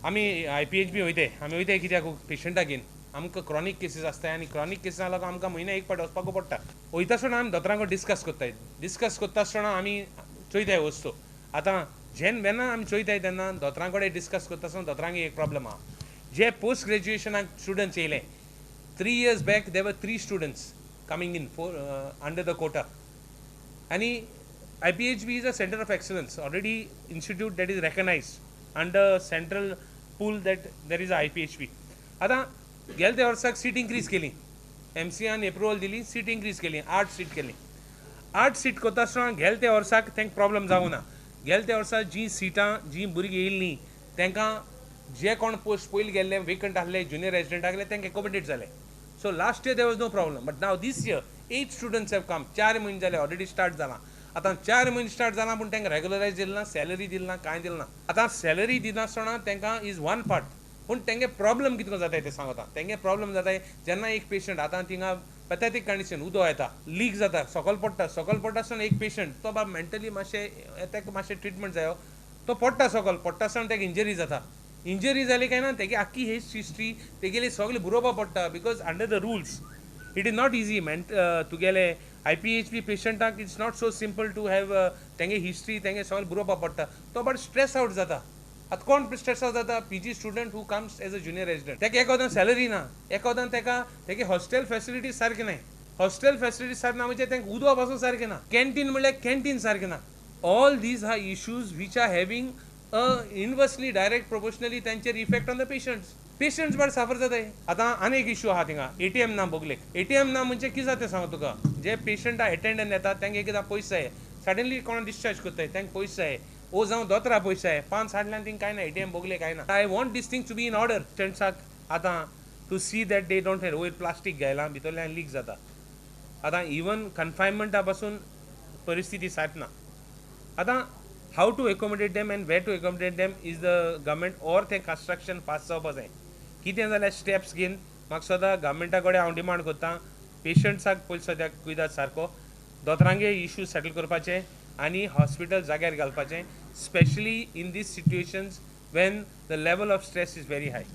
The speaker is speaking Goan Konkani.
आमी आयपीएचबी वयताय. आमी वयताय कित्याक? पेशंटाक घेवन. आमकां क्रॉनीक केसीस आसताय आनी क्रॉनीक केसीस लागून आमकां म्हयन्या एक फावट वचपाकू पडटा. वयता आसतना आमी दोतोरां कडेन डिस्कस करताय. डिस्कस करता आसतना आमी चोयताय वस्तू. आतां जेन्ना वेन्ना आमी चोयताय तेन्ना दोतोरां कडेन डिस्कस करता आसतना दोतोरांक एक प्रॉब्लम आहा. जे पोस्ट ग्रॅज्युएशनाक स्टुडंट्स येयले, 3 years back there were three students coming in for under the quota. आणि IPHB is a center of excellence, already institute that is recognized under central pool that there is a IPHB. आतां गेले त्या वर्साक सीट इन्क्रीज केली. एमसीआन एप्रुवल दिली, सीट इन्क्रीज केली, आठ सीट केली. आठ सीट करता आसतना गेले त्या वर्साक तांकां प्रॉब्लम जावं ना. गेले त्या वर्सा जी सिटां, जी भुरगीं येयल्लीं, तांकां जे कोण पोस्ट पयलीं गेल्ले वेकंट आहले, ज्युनियर रेजिडंट आहले, तांकां एकोमोडेट जाले. So last year there was no problem, but now this year eight students have come. 4 म्हयने जाले, ऑलरेडी स्टार्ट जालां. आतां 4 म्हयने स्टार्ट जालां, पूण तांकां रेगुलरायज दिलें ना, सॅलरी दिली ना, कांय दिलें ना. आतां सॅलरी दिनासतना तांकां is one part, पूण तेंगे प्रॉब्लम कितें जाता तें सांगता. तेंगे प्रॉब्लम जाता जेन्ना एक पेशंट, आतां थिंगा पॅथेटीक कंडिशन, उदक येता, लीक जाता, सकल पडटा. सकल पडटा आसतना एक पेशंट तो बाब मेंटली मातशें, ताका मातशें ट्रिटमेंट जायो. तो पडटा, सकल पडटा आसतना ताका इंजरी जाता. इंजरी जाली काय ना, तेगे आख्खी हिस्ट्री तेगेली सगळी बरोवपा पडटा, because under the rules it is not easy. मेंट तुगेले आयपीएचबी पेशंटाक it's not so simple to have तेंगे हिस्ट्री, तेंगे सगळें बरोवपा पडटा. तो बट स्ट्रेस आवट जाता. आतां कोण स्ट्रेस आवट जाता? PG student who comes as a junior resident. ताका एकोदां सॅलरी ना, एकोदां ताका तेगे हॉस्टेल फेसिलिटीज सारकें नाय. हॉस्टेल फेसिलिटीज सारकें ना म्हणजे तांकां उदक पासून सारकें ना, कॅन्टीन म्हणल्यार कॅन्टीन सारकें ना. All these are issues which are having a inversely direct proportionally तांचेर effect on the patients. Patients but suffer जाताय. आतां आनी एक इशू आहा थिंगा, एटीएम ना बगलेक. एटीएम ना म्हणजे कितें जाता तें सांगता तुका. जे पेशंटा एटेंडंट येता, तांकां एकदां पयशे जाय. सडनली कोण डिस्चार्ज करताय, तांकां पयशे जाय ओ जावं दोतोरा पयशे जाय. पांच हाडल्यान थिंग कांय ना, एटीएम बगले कांय ना. I want this thing to be in order. पेशंट्साक आतां to see that they don't have, वयर प्लास्टीक घायलां, भितरल्यान लीक जाता. आतां इवन कन्फायनमेंटा पासून परिस्थिती सारकी ना. आतां how to accommodate them and where to accommodate them is the government or तें कन्स्ट्रक्शन फास्ट जावपा जाय. कितें जाल्यार स्टेप्स घेवन म्हाका सदां गव्हर्मेंटा कडेन हांव डिमांड करता, पेशंट्साक पयलीं सद्याक कुयदाद सारको, दोतोरांगे इशू सेटल करपाचे आनी हॉस्पिटल जाग्यार घालपाचें, specially in these situations when the level of stress is very high.